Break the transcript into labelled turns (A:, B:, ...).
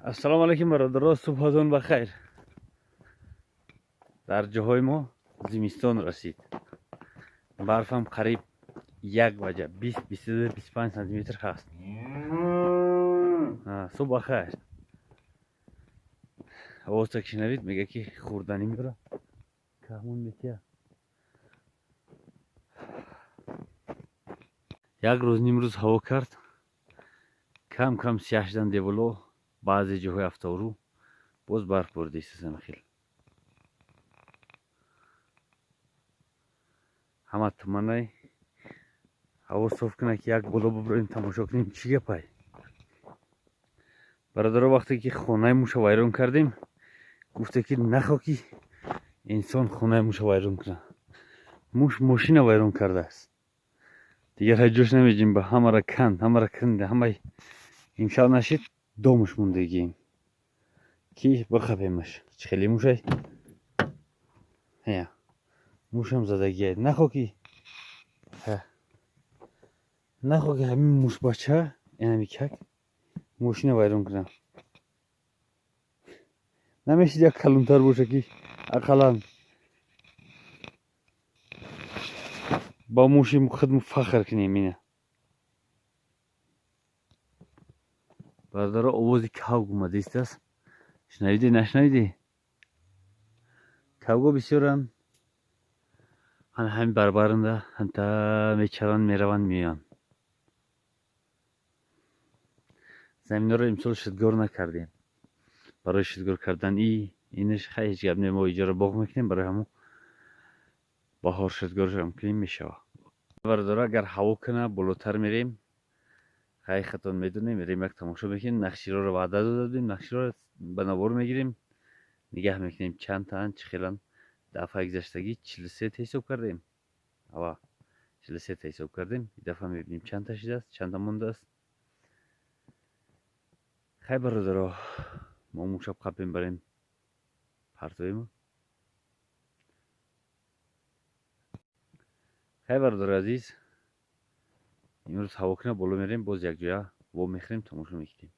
A: Ассалому алайкум бародаро, субҳатон бахайр. Дар ҷоҳои мо зимистон расид. Барфам қариб як ваҷа 20, 22, 25 сантиметр ҳаст. Субҳ бахайр. Овоза ки шунавид, мега ки хӯрданӣ меёра. Каҳмон метия. Як рӯз нимрӯз ҳаво кард. Кам кам сиёҳ шудан деволо, баъзе ҷоҳои афтору боз барф боридааст хел. Ҳама туманай ҳаво соф кунад ки як боло буброем, тамошо кунем чӣ гапай. Бародаро, вақте ки хонаи муша вайрон кардем, гуфте ки нахо ки инсон хонаи муша вайрон кунад. Муш мошина вайрон кардааст. Дигар ҳеҷ ҷош намеҷим, ба ҳамара канд, ҳамара канд, ҳамаи имшаб нашид домуш мондагием ки бихапемаш. Чӣ хеле мушай? Я мушам задагиай. Нахо ки нахо ки ҳамин мушбача инами как мошина вайрон кунам. Намешид як калонтар боша ки ақаллан ба муши худ фахр кунем ина. Бародаро, овози кавг омадааст. Шунавидӣ, нашунавидӣ? Кавго бисёранд. Ҳамин барбаранда ҳанта мечаранд, мераванд, меоянд. Заминҳоро имсол шидгор накардем. Барои шидгор кардан инаш хай ҳеҷ гап не, мо иҷора боғ мекунем, барои ҳамон баҳор шидгоршам кунем мешавад. Бародаро, агар ҳаво кунад, болотар мерем. Хай хатон медонем, мерем як тамошо мекунем. Нақшироро ваъда дода будем, нақшироро ба навор мегирем, нигаҳ мекунем чанд таан, чӣ хелан. Дафъаи гузаштагӣ 43 та ҳисоб кардем. Ава 43 та ҳисоб кардем. Ин дафъа мебинем чанд та шидааст, чанда мондааст. Хай бародаро, мо мушаб қапем барем партоимо. Хай бародари азиз, имрӯз ҳаво кунад, боло мерем, боз якҷоя во мехӯрем, тамошо мекунем.